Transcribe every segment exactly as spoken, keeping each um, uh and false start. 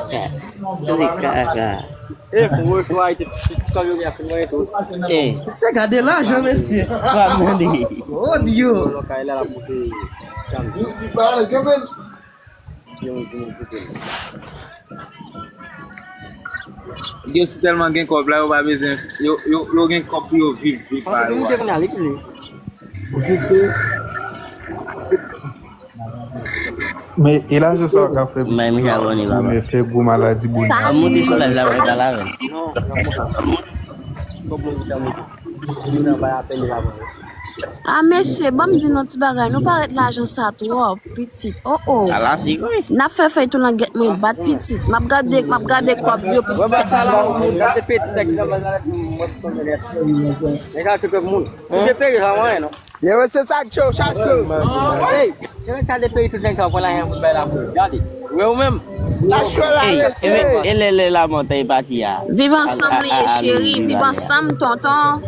Kaka. Kaka. E, pou wè, pou Ayiti, ti kòb yo gen fin mwen tou. E. Se gade lajan, mesye. Twa mande. Oh, Dieu. Lòkay la, la pou te. Yo, si tèlman gen kòb la, yo pa bezwen, yo, yo, yo gen kòb pou yo viv, viv pa yo. Ou fiske? Men, e lajan sa w ka fè bonè, fè gwo maladi bonè. Ap monte sou live la, mwen pral avè l. A mesye, ban m di nou ti bagay, nou parèt lajan sa twòp, pitit. Oh, oh. Ala si wi. N ap fè fèy tou nan gèt mwen bat pitit. M ap gade, m ap gade kòb yo. Wè ba sa la, gade pitit sa ki nan baz la, mwen konn nèt. Nèg sa tout moun. Tout de pere sa mwen non. Yo, se sa k cho, sa k cho. Hey, se nan ka de peyi tout nèg sa pran lajan pou bay la pou gade. Wè ou menm. Sa cho la, mesye. E lè lè la montagne pati a. Viv ansanm li ye, cheri. Viv ansanm, tonton.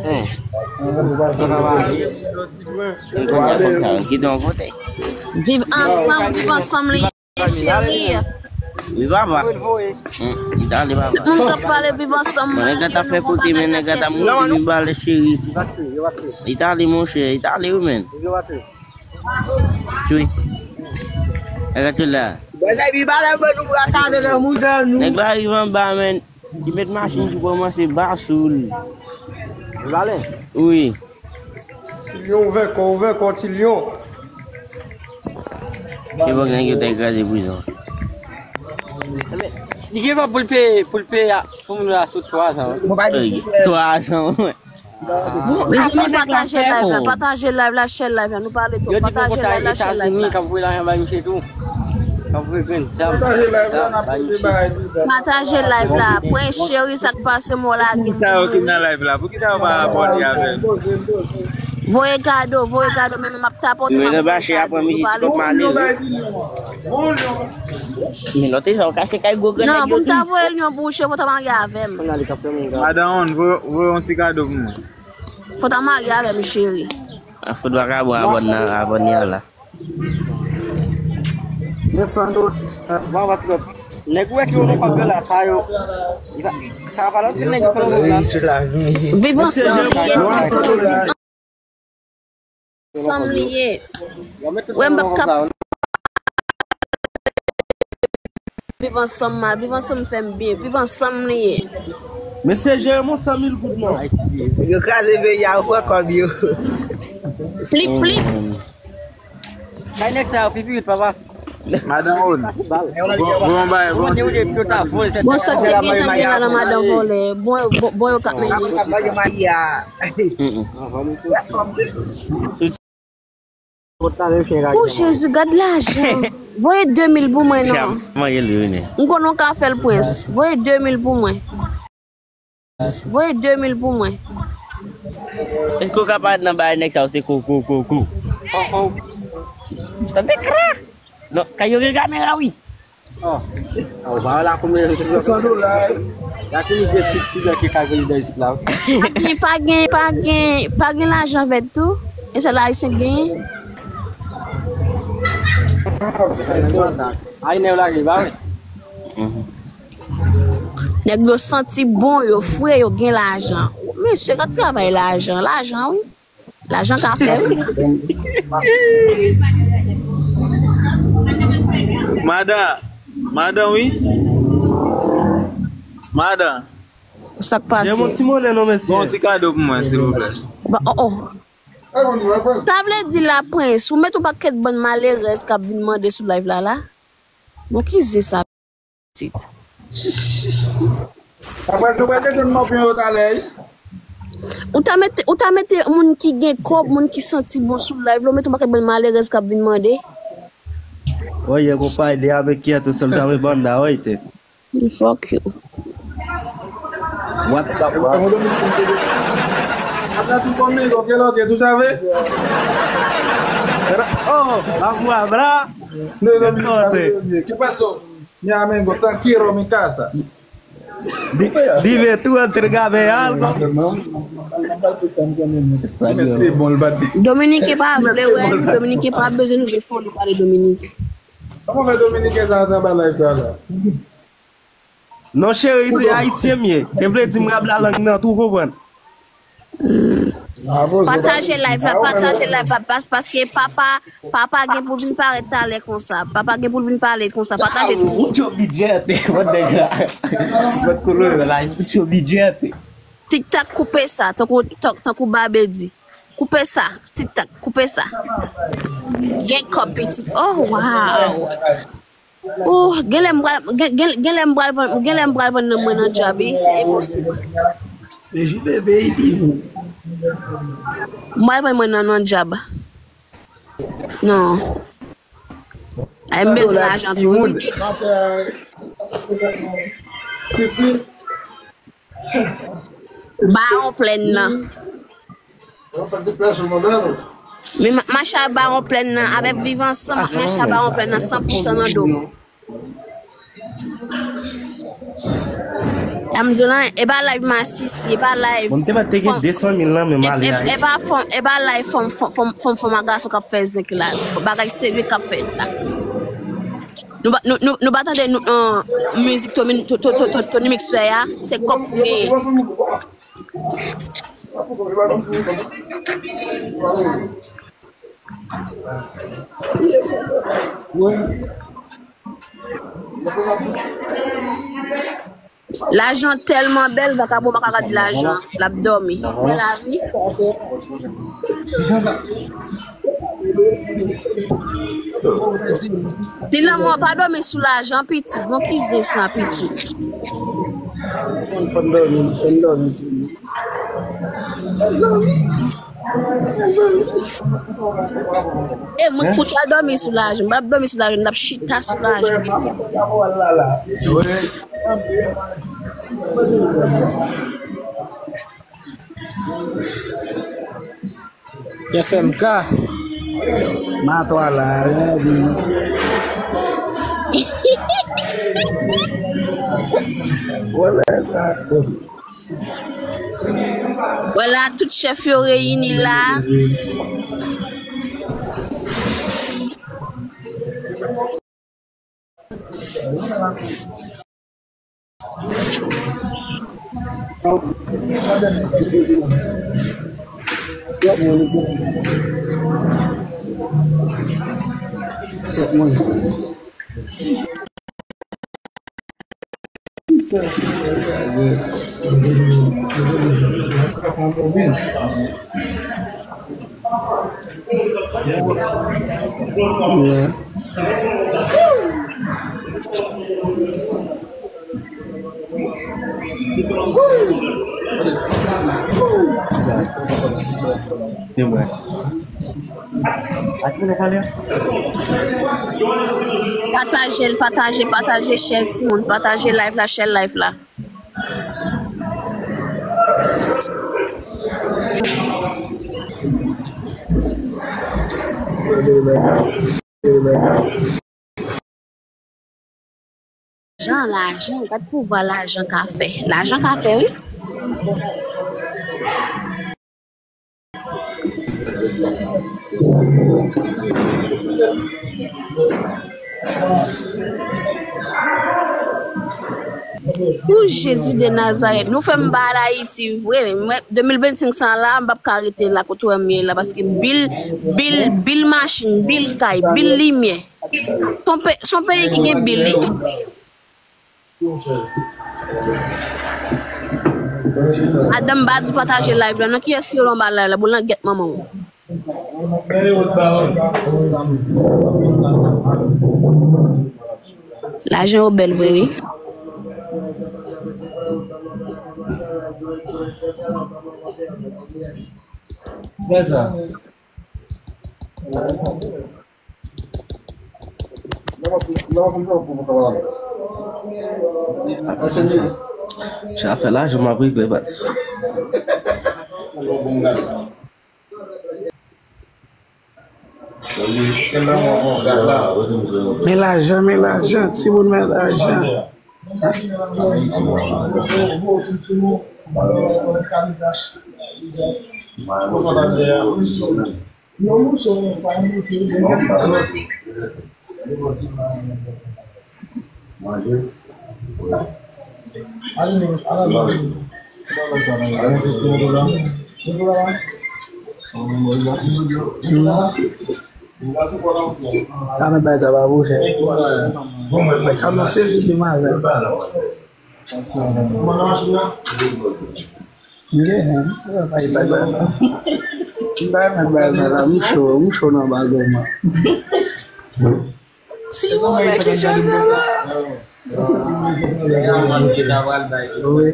Kite yon kote. Viv ansanm, viv ansanm li ye, cheri. Wi, papa. Li t ale, papa. Moun k ap pale viv ansanm. Bon, nèg la ta fè koke, men nèg la ta mouri, li bale cheri. Li t ale, monchè, li t ale, wi, men. Wi. Nèg la te la. Nèg la rive anba, men. Li met machin ki kòmanse ba sou l. Li bale? Wi. Tilyon ouvè kò, ouvè kò, Tilyon. Se bon, nèg yo te kraze prizon. Li gen pou l peye, pou l peye a, pou moun la sou twa zan. Ey, twa zan, wi. Mezanmi, pataje live la, pataje live la, share live la, nou pale tou. Pataje live la, share live la. K ap voye lajan bay misye tou. K ap voye grenn zam. Pataje live la, n ap pote bagay tou. Pataje live la. Prince Cheri, sa k pase, mwen lage. Pou ki sa yo ki nan live la? Pou ki sa yo pa abòne avè m? Voye kado, voye kado, men m ap tapote, m ap voye kado. Men lòt jan w kache kay gwo grenn nèg yo tou. Non, pou m ta voye l yon bouche, fò w ta marye avè m. Madan On, voye, voye yon ti kado pou mwen. Fò w ta marye avè m, cheri. A fout vakabon abòne nan, abòne a la. Desando. Bon, va tròp. Nèg ou wè ki yo nan kòb yo la, sa yo. Sa pa lòt nèg ki pran la. Viv ansanm li ye. Ansanm li ye. Wè m p ap kap. Viv ansanm mal, viv ansanm fè m byen, viv ansanm li ye. Mesye, jere m yon san mil goud non. Yo kraze peyi a, yo pran kòb yo. Plip, plip. Kay nèg sa yo pi vit, papa. Madan On. Bon, bon, bay, bon. Bon, sa ki te gentan gen la nan madan vòlè. Bon, bon, bon, yo k ap mennen. O Jezi, gad lajan. Voye de mil pou mwen non. M konnen w ka fè l, Prince. Voye de mil pou mwen. Voye de mil pou mwen. Èske w ka parèt nan bagay nèg sa yo se ko, ko, ko, ko? Tande kra! Non, kay yo gen kamera, wi. Oh. Oh, ba la koumen. San dola. La ki nou jwe ti, ti nèg ki ka vin isit la. Pa gen, pa gen, pa gen, pa gen lajan vèt tou. E sèl Ayisyen k genyen. Ay, nèg la gen ba wi. Nèg yo santi bon, yo fre, yo gen lajan. Mesye, gad travay lajan, lajan wi. Lajan ka fè wi. Madan, madan wi. Madan. Sa k pase? Gen yon ti monnen non, mesye. Bon, ti kado pou mwen, silvouplè. Ba, oh, oh. Sa vle di la, Prince, ou met yon pakèt bann malerèz k ap vin mande sou live la, la. Bon, ki zen sa? Tit. Apre, nou pral desann mòpyon yo talè, wi. Ou ta mete, ou ta mete moun ki gen kòb, moun ki santi bon sou live la, ou mete yon pakèt bann malerèz k ap vin mande. Oye, konpay, de avèk kiyè tou sèl ta mwen banda, oye, tèt. Fuck you. WhatsApp, bro. Habla tú conmigo, ¿qué es lo que tú sabes? Oh, vamos a hablar. No, no, no, no, no, no. ¿Qué pasó? Mi amigo, tranquilo, mi casa. Di-, dime tú, entregame algo. Dominiken pa vle wè nou, Dominiken pa bezwen nou, gen fò nou pale Dominiken. Kòman fè Dominiken sa antre anba live sa la? Non, cheri, se ayisyen m ye. Te vle di m rab lalang nan tou, konprann? Pataje live la, pataje live la, pas-, paske papa, papa gen pou l vin parèt talè konsa. Papa gen pou l vin pale konsa. Pataje ti. Mucho billete, mwen nèg la. Mwen kolon la, mucho billete. TikTok, koupe sa, tankou, tan-, tankou Babe di. Koupe sa, TikTok, koupe sa. Gen kòb pitit. Oh, wow. Oh, genlè m pral, gen, gen, genlè m pral vann, genlè m pral vann nan mwen nan djab, wi, se enposib. M pral vann mwen nan, nan djab. Non. Ay, m bezwen lajan tou, wi. Bawon Plèn nan. Men ma-, mache a Bawon Plèn nan, avèk Viv Ansanm, ak mache a Bawon Plèn nan, san pou san nan do m. Sa m di w lan, e pa live masisi, e pa live. Bon, m te mèt te gen desan mil nan, men m ale e, e, e pa fòm, e pa live fòm, fòm, fòm, fòm, fòm a gason k ap fè zenk la. Bagay serye k ap fèt la. Nou pa, nou, nou, nou pa tande nou, euh, mizik Tony, To-, To-, To-, To-, Tony Mix fè a, se kòb pou genyen. Lajan tèlman bèl, vakabon pa ka gad lajan. L ap dòmi. Wè lavi. Ti lanmò, pa dòmi sou lajan, pitit. Bon, ki zen sa, pitit. Fò n dòmi, fò n dòmi, fò n dòmi. E mwen pou ta dòmi sou lajan, m p ap dòmi sou lajan, m ap chita sou lajan. F M K. Matwa la, wi. Wè sa. Wè la, tout chèf yo reyini la. Pataje l, pataje, pataje, share timoun, pataje live la, share live la. Lajan, lajan, gad pouvwa lajan ka fè. Lajan ka fè, wi. Pou Jezi de Nazarèt, nou fè m ba al Ayiti vre. Mwen, de mil vennsenk sa la, m p ap ka rete la kote w wè m ye la, paske bil, bil, bil machin, bil kay, bil limyè. Se yon pe-, se yon peyi ki gen bil, wi. Madanm Badou pataje live la. Non, kiyès ki rele anba live la? Boul nan gèt manman w. Lajan yo bèl vre, wi. Wè sa. Sa fè lajan m ap regle, baz. Men lajan, men lajan, timoun, men lajan. Manje. Hmm. Sa mèt bay sa pa pou chè. Sa mèt se fi ki malè. Nge, m pa bay bagay la. M pa bay bagay la. M cho, m cho nan bagay mwen. Si ou wè ki jan l la. Wi.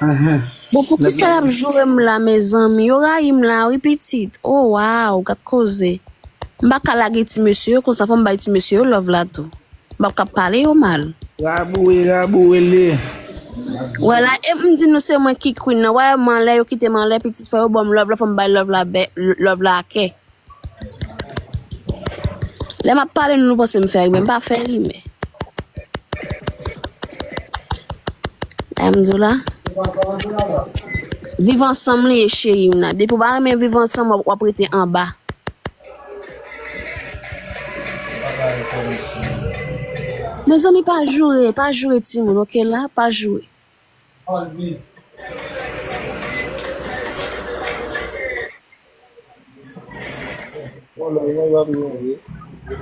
Ahan. Bon, poukisa y ap joure m la, mezanmi? Yo rayi m la, wi, pitit. Oh, wow, gad koze. M pa ka lage ti mesye yo konsa, fò m bay ti mesye yo love la tou. M p ap ka pale yo mal. Raboure, raboure li. Wè la, e m di nou se mwen ki queen nan. Wè, m anlè, yo kite m anlè, pitit, fò yo ban m love la, fò m bay love la, bè, love la a kè. Lè m ap pale nou, nou panse m fè rimè. M pa fè rimè. Sa m di w la? Viv ansanm li ye, cheri m nan. Depi w pa renmen viv ansanm, w ap, w ap rete anba. Mezanmi, pa joure, pa joure timoun, oke la, pa joure.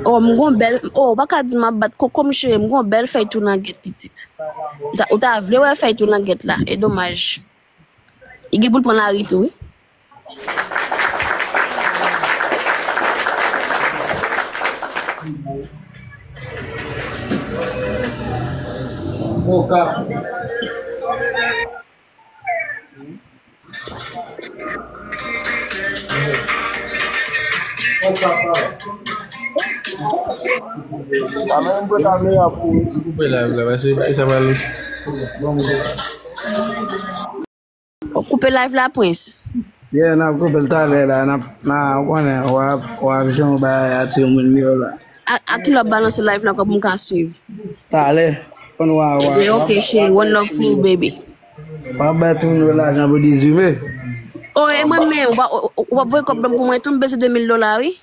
Oh, m gon bèl, oh, ou pa ka di m ap bat koko m cheri, m gon bèl fèy tou nan gèt pitit. Ou ta, ou ta vle wè fèy tou nan gèt la, e domaj. Li gen pou l pran lari tou, wi. Koupe live la, paske bagay sa pral. Ou koupe live la, Prince? Yeah, n ap koupe l talè la, n ap, n a, ou konnen, w ap, w ap jan w bay a timoun yo la. A, a kilè w ap balanse live la ankò pou m ka swiv? Talè, konn w a, w a. Ebyen, oke, cheri, one love pou ou, baby. W ap bay timoun yo lajan pou dizuit me. Oh, e mwen menm, w ap, w ap voye kòb ban m pou mwen tou, m bezwen de mil dola, wi.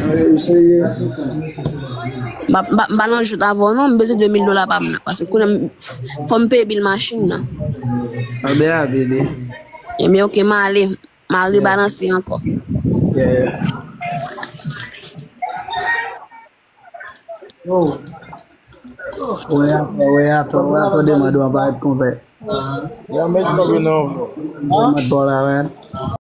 Mwen serye. M pa, m pa, m pa nan jout avè w non, m bezwen de mil dola pa m nan. Paske kounye a m, fò m peye bil machin nan. Anben, a bebe. Ebyen, oke, m ale. M a rebalanse ankò. Yeah. Yo. Wè atò, wè atò, wè atò demann ou an parèt konpè. Ya met kòb yo nan anvlòp. Demann pa w la, man.